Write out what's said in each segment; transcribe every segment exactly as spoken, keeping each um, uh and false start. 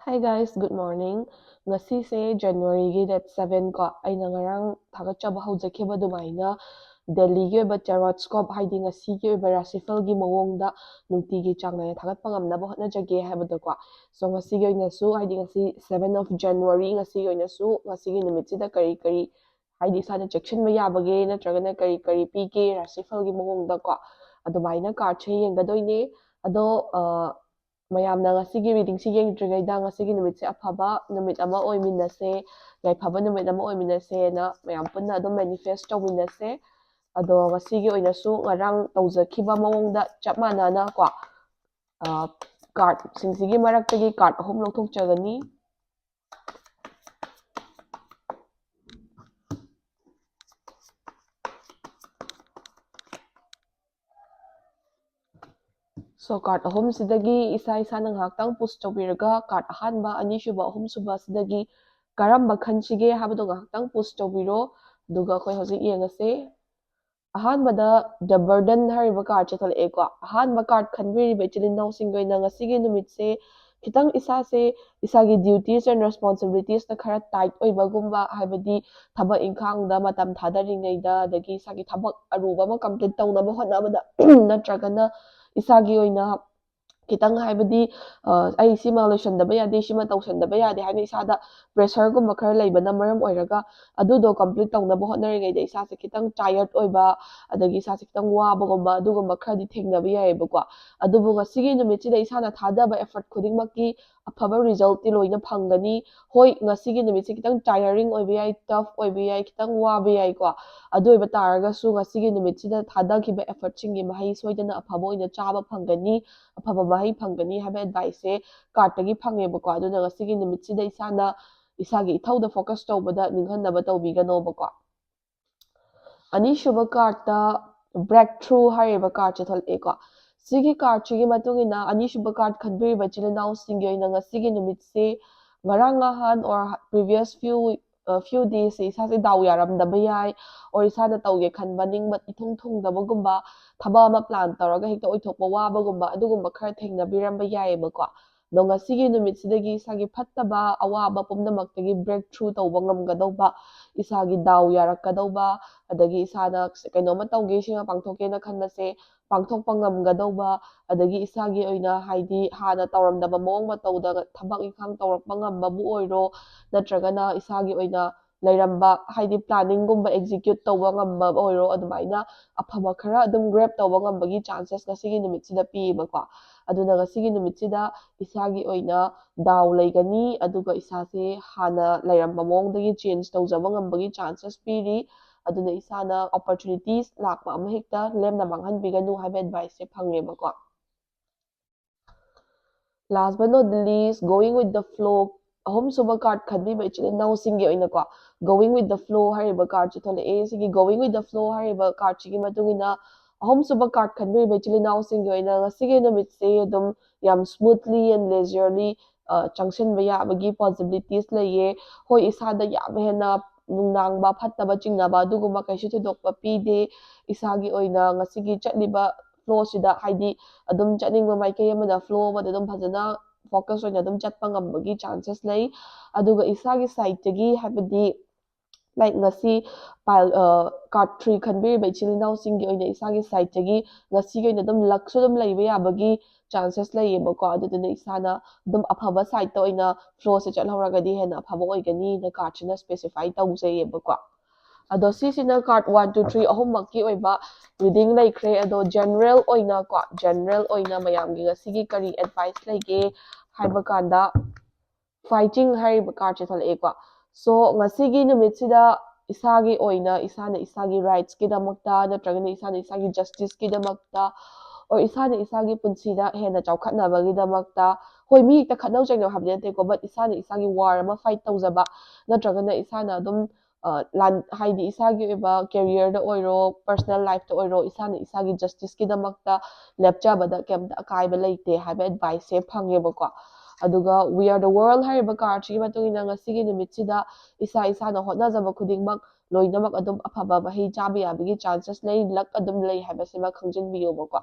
Hi guys, good morning. ꯉꯁꯤꯁꯦ January ꯒꯤ date seven ꯀꯣ꯫ ꯑꯩꯅ ꯉꯔꯥꯡ ꯊꯥꯒꯠꯆꯕ ꯍꯧꯖꯈꯤꯕ ꯑꯗꯨꯃꯥꯏꯅ ꯗꯦꯜꯂꯤꯒꯤ ꯑꯣꯏꯕ ꯇꯦꯔꯣꯠꯁꯀꯣꯞ, ꯍꯥꯏꯗꯤ ꯉꯁꯤꯒꯤ ꯑꯣꯏꯕ ꯔꯥꯁꯤꯐꯜꯒꯤ ꯃꯑꯣꯡꯗ ꯅꯨꯡꯇꯤꯒꯤ ꯆꯥꯡ ꯅꯥꯏꯅ ꯊꯥꯒꯠꯄ ꯉꯝꯅꯕ ꯍꯣꯠꯅꯖꯒꯦ ꯍꯥꯏꯕꯗꯣꯀꯣ꯫ So ꯉꯁꯤꯒꯤ ꯑꯣꯏꯅꯁꯨ, ꯍꯥꯏꯗꯤ ꯉꯁꯤ seven of January, ꯉꯁꯤꯒꯤ ꯑꯣꯏꯅꯁꯨ ꯉꯁꯤꯒꯤ ꯅꯨꯃꯤꯠꯁꯤꯗ ꯀꯔꯤ ꯀꯔꯤ, ꯍꯥꯏꯗꯤ ꯏꯁꯥꯗ ꯆꯦꯛꯁꯤꯟꯕ ꯌꯥꯕꯒꯦ ꯅꯠꯇ꯭ꯔꯒꯅ ꯀꯔꯤ ꯀꯔꯤ ꯄꯤꯒꯦ ꯔꯥꯁꯤꯐꯜꯒꯤ ꯃꯑꯣꯡꯗꯀꯣ, ꯑꯗꯨꯃꯥꯏꯅ ꯀꯥꯔꯠꯁꯦ ꯌꯦꯡꯒꯗꯣꯏꯅꯦ꯫ ꯑꯗꯣ ꯑ, ꯃꯌꯥꯝꯅ ꯉꯁꯤꯒꯤ ꯔꯤꯗꯤꯡꯁꯤ ꯌꯦꯡꯗ꯭ꯔꯤꯉꯩꯗ ꯉꯁꯤꯒꯤ ꯅꯨꯃꯤꯠꯁꯦ ꯑꯐꯕ ꯅꯨꯃꯤꯠ ꯑꯃ ꯑꯣꯏꯃꯤꯟꯅꯁꯦ, ꯌꯥꯏꯐꯕ ꯅꯨꯃꯤꯠ ꯑꯃ ꯑꯣꯏꯃꯤꯟꯅꯁꯦꯅ ꯃꯌꯥꯝ ꯄꯨꯟꯅ ꯑꯗꯨꯝ ꯃꯦꯅꯤꯐꯦꯁ ꯇꯧꯃꯤꯟꯅꯁꯦ꯫ ꯑꯗꯣ ꯉꯁꯤꯒꯤ ꯑꯣꯏꯅꯁꯨ ꯉꯔꯥꯡ ꯇꯧꯖꯈꯤꯕ ꯃꯑꯣꯡꯗ ꯆꯞ ꯃꯥꯟꯅꯅ ꯀꯣ, ꯀꯥꯔꯠꯁꯤꯡꯁꯤꯒꯤ ꯃꯔꯛꯇꯒꯤ ꯀꯥꯔꯠ ꯑꯍꯨꯝ ꯂꯧꯊꯣꯛꯆꯒꯅꯤ꯫ So ꯀꯥꯔꯠ ꯑꯍꯨꯝꯁꯤꯗꯒꯤ ꯏꯁꯥ ꯏꯁꯥꯅ ꯉꯥꯏꯍꯥꯛꯇꯪ ꯄꯨꯁ ꯇꯧꯕꯤꯔꯒ ꯀꯥꯔꯠ ꯑꯍꯥꯟꯕ, ꯑꯅꯤꯁꯨꯕ, ꯑꯍꯨꯝꯁꯨꯕ ꯑꯁꯤꯗꯒꯤ ꯀꯔꯝꯕ ꯈꯟꯁꯤꯒꯦ ꯍꯥꯏꯕꯗꯣ ꯉꯥꯏꯍꯥꯛꯇꯪ ꯄꯨꯁ ꯇꯧꯕꯤꯔꯣ꯫ ꯑꯗꯨꯒ ꯑꯩꯈꯣꯏ ꯍꯧꯖꯤꯛ ꯌꯦꯡꯉꯁꯦ꯫ ꯑꯍꯥꯟꯕꯗ The Burden ꯍꯥꯏꯔꯤꯕ ꯀꯥꯔꯠꯁꯦ ꯊꯣꯛꯂꯛꯑꯦꯀꯣ꯫ ꯑꯍꯥꯟꯕ ꯀꯥꯔꯠ ꯈꯟꯕꯤꯔꯤꯕ ꯏꯆꯤꯜ ꯏꯅꯥꯎꯁꯤꯡꯒꯤ ꯑꯣꯏꯅ ꯉꯁꯤꯒꯤ ꯅꯨꯃꯤꯠꯁꯦ ꯈꯤꯇꯪ ꯏꯁꯥꯁꯦ, ꯏꯁꯥꯒꯤ duties and responsibilitiesꯇ ꯈꯔ tight ꯑꯣꯏꯕꯒꯨꯝꯕ, ꯍꯥꯏꯕꯗꯤ ꯊꯕꯛ ꯏꯪꯈꯥꯡꯗ ꯃꯇꯝ ꯊꯥꯗꯔꯤꯉꯩꯗ, ꯑꯗꯒꯤ ꯏꯁꯥꯒꯤ ꯊꯕꯛ ꯑꯔꯨꯕ ꯑꯃ complete ꯇꯧꯅꯕ ꯍꯣꯠꯅꯕꯗ ꯅꯠꯇ꯭ꯔꯒꯅ ꯏꯁꯥꯒꯤ ꯑꯣꯏꯅ ꯈꯤꯇꯪ, ꯍꯥꯏꯕꯗꯤ ꯑ, ꯑꯩ ꯁꯤꯃ ꯂꯣꯏꯁꯟꯗꯕ ꯌꯥꯗꯦ, ꯁꯤꯃ ꯇꯧꯁꯟꯗꯕ ꯌꯥꯗꯦ ꯍꯥꯏꯅ ꯏꯁꯥꯗ pressureꯒꯨꯝꯕ ꯈꯔ ꯂꯩꯕꯅ ꯃꯔꯝ ꯑꯣꯏꯔꯒ ꯑꯗꯨꯗꯣ complete ꯇꯧꯅꯕ ꯍꯣꯠꯅꯔꯤꯉꯩꯗ ꯏꯁꯥꯁꯦ ꯈꯤꯇꯪ tired ꯑꯣꯏꯕ, ꯑꯗꯒꯤ ꯏꯁꯥꯁꯦ ꯈꯤꯇꯪ ꯋꯥꯕꯒꯨꯝꯕ ꯑꯗꯨꯒꯨꯝꯕ ꯈꯔꯗꯤ ꯊꯦꯡꯅꯕ ꯌꯥꯏꯑꯕꯀꯣ꯫ ꯑꯗꯨꯕꯨ ꯉꯁꯤꯒꯤ ꯅꯨꯃꯤꯠꯁꯤꯗ ꯏꯁꯥꯅ ꯊꯥꯗꯕ effort ꯈꯨꯗꯤꯡꯃꯛꯀꯤ ꯑꯐꯕ resultꯇꯤ ꯂꯣꯏꯅ ꯐꯪꯒꯅꯤ꯫ ꯍꯣꯏ, ꯉꯁꯤꯒꯤ ꯅꯨꯃꯤꯠꯁꯦ ꯈꯤꯇꯪ tiring ꯑꯣꯏꯕ ꯌꯥꯏ, tough ꯑꯣꯏꯕ ꯌꯥꯏ, ꯈꯤꯇꯪ ꯋꯥꯕ ꯌꯥꯏꯀꯣ꯫ ꯑꯗꯨ ꯑꯣꯏꯕ ꯇꯥꯔꯒꯁꯨ ꯉꯁꯤꯒꯤ ꯅꯨꯃꯤꯠꯁꯤꯗ ꯊꯥꯗꯈꯤꯕ effortꯁꯤꯡꯒꯤ ꯃꯍꯩ ꯁꯣꯏꯗꯅ ꯑꯐꯕ ꯑꯣꯏꯅ ꯆꯥꯕ ꯐꯪꯒꯅꯤ, ꯑꯐꯕ ꯃꯍꯩ ꯐꯪꯒꯅꯤ ꯍꯥꯏꯕ adviceꯁꯦ ꯀꯥꯔꯠꯇꯒꯤ ꯐꯪꯉꯦꯕꯀꯣ꯫ ꯑꯗꯨꯅ ꯉꯁꯤꯒꯤ ꯅꯨꯃꯤꯠꯁꯤꯗ ꯏꯁꯥꯅ ꯏꯁꯥꯒꯤ ꯏꯊꯧꯗ focus ꯇꯧꯕꯗ ꯅꯤꯡꯍꯟꯅꯕ ꯇꯧꯕꯤꯒꯅꯣꯕꯀꯣ꯫ ꯑꯅꯤꯁꯨꯕ ꯀꯥꯔꯠꯇ Breakthrough ꯍꯥꯏꯔꯤꯕ ꯀꯥꯔꯠꯁꯦ ꯊꯣꯛꯂꯛꯑꯦꯀꯣ꯫ ꯁꯤꯒꯤ ꯀꯥꯔꯠꯁꯤꯒꯤ ꯃꯇꯨꯡ ꯏꯟꯅ ꯑꯅꯤꯁꯨꯕ ꯀꯥꯔꯠ ꯈꯟꯕꯤꯔꯤꯕ ꯏꯆꯤꯜ ꯏꯅꯥꯎꯁꯤꯡꯒꯤ ꯑꯣꯏꯅ ꯉꯁꯤꯒꯤ ꯅꯨꯃꯤꯠꯁꯤ ꯉꯔꯥꯡ ꯅꯍꯥꯟ or previous few, uh, few daysꯁꯦ ꯏꯁꯥꯁꯦ ꯗꯥꯎ ꯌꯥꯔꯝꯗꯕ ꯌꯥꯏ, or ꯏꯁꯥꯅ ꯇꯧꯒꯦ ꯈꯟꯕ ꯅꯤꯡꯕ ꯏꯊꯨꯡ ꯊꯨꯡꯗꯕꯒꯨꯝꯕ, ꯊꯕꯛ ꯑꯃ plan ꯇꯧꯔꯒ ꯍꯦꯛꯇ ꯑꯣꯏꯊꯣꯛꯄ ꯋꯥꯕꯒꯨꯝꯕ, ꯑꯗꯨꯒꯨꯝꯕ ꯈꯔ ꯊꯦꯡꯅꯕꯤꯔꯝꯕ ꯌꯥꯏꯑꯕꯀꯣ꯫ ꯑꯗꯣ ꯉꯁꯤꯒꯤ ꯅꯨꯃꯤꯠꯁꯤꯗꯒꯤ ꯏꯁꯥꯒꯤ ꯐꯠꯇꯕ ꯑꯋꯥꯕ ꯄꯨꯝꯅꯃꯛꯇꯒꯤ break through ꯇꯧꯕ ꯉꯝꯒꯗꯧꯕ, ꯏꯁꯥꯒꯤ ꯗꯥꯎ ꯌꯥꯔꯛꯀꯗꯧꯕ, ꯑꯗꯒꯤ ꯏꯁꯥꯅ ꯀꯩꯅꯣꯝꯃ ꯇꯧꯒꯦ, ꯁꯤꯃ ꯄꯥꯡꯊꯣꯛꯀꯦꯅ ꯈꯟꯕꯁꯦ ꯄꯥꯡꯊꯣꯛꯄ ꯉꯝꯒꯗꯧꯕ, ꯑꯗꯒꯤ ꯏꯁꯥꯒꯤ ꯑꯣꯏꯅ ꯍꯥꯏꯗꯤ ꯍꯥꯟꯅ ꯇꯧꯔꯝꯗꯕ ꯃꯑꯣꯡ ꯃꯇꯧꯗ ꯊꯕꯛ ꯏꯪꯈꯥꯡ ꯇꯧꯔꯛꯄ ꯉꯝꯕꯕꯨ ꯑꯣꯏꯔꯣ, ꯅꯠꯇ꯭ꯔꯒꯅ ꯏꯁꯥꯒꯤ ꯑꯣꯏꯅ ꯂꯩꯔꯝꯕ ꯍꯥꯏꯗꯤ planningꯒꯨꯝꯕ execute ꯇꯧꯕ ꯉꯝꯕ ꯑꯣꯏꯔꯣ, ꯑꯗꯨꯃꯥꯏꯅ ꯑꯐꯕ ꯈꯔ ꯑꯗꯨꯝ grab ꯇꯧꯕ ꯉꯝꯕꯒꯤ chances ꯉꯁꯤꯒꯤ ꯅꯨꯃꯤꯠꯁꯤꯗ ꯄꯤꯌꯦꯕꯀꯣ꯫ ꯑꯗꯨꯅ ꯉꯁꯤꯒꯤ ꯅꯨꯃꯤꯠꯁꯤꯗ ꯏꯁꯥꯒꯤ ꯑꯣꯏꯅ ꯗꯥꯎ ꯂꯩꯒꯅꯤ, ꯑꯗꯨꯒ ꯏꯁꯥꯁꯦ ꯍꯥꯟꯅ ꯂꯩꯔꯝꯕ ꯃꯑꯣꯡꯗꯒꯤ change ꯇꯧꯖꯕ ꯉꯝꯕꯒꯤ chances ꯄꯤꯔꯤ꯫ ꯑꯗꯨꯅ ꯏꯁꯥꯅ opportunities ꯂꯥꯛꯄ ꯑꯃ ꯍꯦꯛꯇ ꯂꯦꯝꯅ ꯃꯥꯡꯍꯟꯕꯤꯒꯅꯨ ꯍꯥꯏꯕ adviceꯁꯦ ꯐꯪꯉꯦꯕꯀꯣ꯫ Last but not the least, going with the flow, ꯑꯍꯨꯝꯁꯨꯕ card ꯈꯟꯕꯤꯕ ꯏꯆꯤꯜ ꯏꯅꯥꯎꯁꯤꯡꯒꯤ ꯑꯣꯏꯅꯀꯣ, going with the flow ꯍꯥꯏꯔꯤꯕ cardꯁꯤ ꯊꯣꯛꯂꯛꯑꯦ꯫ ꯁꯤꯒꯤ going with the flow ꯍꯥꯏꯔꯤꯕ cardꯁꯤꯒꯤ ꯃꯇꯨꯡ ꯏꯟꯅ ꯑꯍꯨꯝꯁꯨꯕ card ꯈꯟꯕꯤꯔꯤꯕ ꯏꯆꯤꯜ ꯏꯅꯥꯎꯁꯤꯡꯒꯤ ꯑꯣꯏꯅ ꯉꯁꯤꯒꯤ ꯅꯨꯃꯤꯠꯁꯦ ꯑꯗꯨꯝ ꯌꯥꯝ smoothly and leisurely, ꯑ, ꯆꯪꯁꯤꯟꯕ ꯌꯥꯕꯒꯤ possibilities ꯂꯩꯌꯦ꯫ ꯍꯣꯏ, ꯏꯁꯥꯗ ꯌꯥꯝ ꯍꯦꯟꯅ ꯅꯨꯡꯅꯥꯡꯕ, ꯐꯠꯇꯕ ꯆꯤꯡꯅꯕ ꯑꯗꯨꯒꯨꯝꯕ ꯀꯩꯁꯨ ꯊꯣꯏꯗꯣꯛꯄ ꯄꯤꯗꯦ꯫ ꯏꯁꯥꯒꯤ ꯑꯣꯏꯅ ꯉꯁꯤꯒꯤ ꯆꯠꯂꯤꯕ flowꯁꯤꯗ, ꯍꯥꯏꯗꯤ ꯑꯗꯨꯝ ꯆꯠꯅꯤꯡꯕ ꯃꯥꯏꯀꯩ ꯑꯃꯗ flow ꯑꯃꯗ ꯑꯗꯨꯝ ꯐꯖꯅ focus ꯑꯣꯏꯅ ꯑꯗꯨꯝ ꯆꯠꯄ ꯉꯝꯕꯒꯤ chances ꯂꯩ꯫ ꯑꯗꯨꯒ ꯏꯁꯥꯒꯤ sideꯇꯒꯤ, ꯍꯥꯏꯕꯗꯤ like ꯉꯁꯤ pile, ꯑ, card three ꯈꯟꯕꯤꯔꯤꯕ ꯏꯆꯤꯜ ꯏꯅꯥꯎꯁꯤꯡꯒꯤ ꯑꯣꯏꯅ ꯏꯁꯥꯒꯤ sideꯇꯒꯤ ꯉꯁꯤꯒꯤ ꯑꯣꯏꯅ ꯑꯗꯨꯝ luckꯁꯨ ꯑꯗꯨꯝ ꯂꯩꯕ ꯌꯥꯕꯒꯤ chances ꯂꯩꯌꯦꯕꯀꯣ꯫ ꯑꯗꯨꯗꯨꯅ ꯏꯁꯥꯅ ꯑꯗꯨꯝ ꯑꯐꯕ sideꯇ ꯑꯣꯏꯅ flowꯁꯦ ꯆꯠꯍꯧꯔꯒꯗꯤ ꯍꯦꯟꯅ ꯑꯐꯕ ꯑꯣꯏꯒꯅꯤꯅ cardꯁꯤꯅ specify ꯇꯧꯖꯩꯌꯦꯕꯀꯣ꯫ ꯑꯗꯣ ꯁꯤꯁꯤꯅ card one, two, three ꯑꯍꯨꯝꯃꯛꯀꯤ ꯑꯣꯏꯕ reading ꯂꯩꯈ꯭ꯔꯦ꯫ ꯑꯗꯣ general ꯑꯣꯏꯅꯀꯣ, general ꯑꯣꯏꯅ ꯃꯌꯥꯝꯒꯤ ꯉꯁꯤꯒꯤ ꯀꯔꯤ advice ꯂꯩꯒꯦ ꯍꯥꯏꯕ ꯀꯥꯟꯗ, fighting ꯍꯥꯏꯔꯤꯕ cardꯁꯦ ꯊꯣꯛꯂꯛꯑꯦꯀꯣ꯫ So ꯉꯁꯤꯒꯤ ꯅꯨꯃꯤꯠꯁꯤꯗ ꯏꯁꯥꯒꯤ ꯑꯣꯏꯅ ꯏꯁꯥꯅ ꯏꯁꯥꯒꯤ rightsꯀꯤꯗꯃꯛꯇ ꯅꯠꯇ꯭ꯔꯒꯅ ꯏꯁꯥꯅ ꯏꯁꯥꯒꯤ justiceꯀꯤꯗꯃꯛꯇ or ꯏꯁꯥꯅ ꯏꯁꯥꯒꯤ ꯄꯨꯟꯁꯤꯗ ꯍꯦꯟꯅ ꯆꯥꯎꯈꯠꯅꯕꯒꯤꯗꯃꯛꯇ, ꯍꯣꯏ, ꯃꯤ ꯍꯦꯛꯇ ꯈꯠꯅꯧ ꯆꯩꯅꯧ ꯍꯥꯏꯕꯗꯤ ꯅꯠꯇꯦꯀꯣ, but ꯏꯁꯥꯅ ꯏꯁꯥꯒꯤ war ꯑꯃ fight ꯇꯧꯖꯕ ꯅꯠꯇ꯭ꯔꯒꯅ ꯏꯁꯥꯅ ꯑꯗꯨꯝ, ꯑ, ꯂꯥꯟ-, ꯍꯥꯏꯗꯤ ꯏꯁꯥꯒꯤ ꯑꯣꯏꯕ careerꯗ ꯑꯣꯏꯔꯣ, personal lifeꯇ ꯑꯣꯏꯔꯣ, ꯏꯁꯥꯅ ꯏꯁꯥꯒꯤ justiceꯀꯤꯗꯃꯛꯇ ꯂꯦꯞꯆꯕꯗ ꯀꯩꯝꯇ ꯑꯀꯥꯏꯕ ꯂꯩꯇꯦ ꯍꯥꯏꯕ adviceꯁꯦ ꯐꯪꯉꯦꯕꯀꯣ꯫ ꯑꯗꯨꯒ We Are the World ꯍꯥꯏꯔꯤꯕ cardꯁꯤꯒꯤ ꯃꯇꯨꯡ ꯏꯟꯅ ꯉꯁꯤꯒꯤ ꯅꯨꯃꯤꯠꯁꯤꯗ ꯏꯁꯥ ꯏꯁꯥꯅ ꯍꯣꯠꯅꯖꯕ ꯈꯨꯗꯤꯡꯃꯛ ꯂꯣꯏꯅꯃꯛ ꯑꯗꯨꯝ ꯑꯐꯕ ꯃꯍꯩ ꯆꯥꯕ ꯌꯥꯕꯒꯤ chances ꯂꯩ, luck ꯑꯗꯨꯝ ꯂꯩ ꯍꯥꯏꯕꯁꯤꯃ ꯈꯪꯖꯤꯟꯕꯤꯌꯣꯕꯀꯣ꯫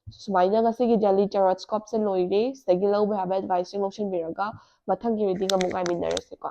ꯁꯨꯃꯥꯏꯅ ꯉꯁꯤꯒꯤ daily tarot scopeꯁꯦ ꯂꯣꯏꯔꯦ꯫ ꯁꯤꯗꯒꯤ ꯂꯧꯕ ꯌꯥꯕ adviceꯁꯤꯡ ꯂꯧꯁꯤꯟꯕꯤꯔꯒ ꯃꯊꯪꯒꯤ reading ꯑꯃꯨꯛ ꯉꯥꯏꯃꯤꯟꯅꯔꯁꯤꯀꯣ꯫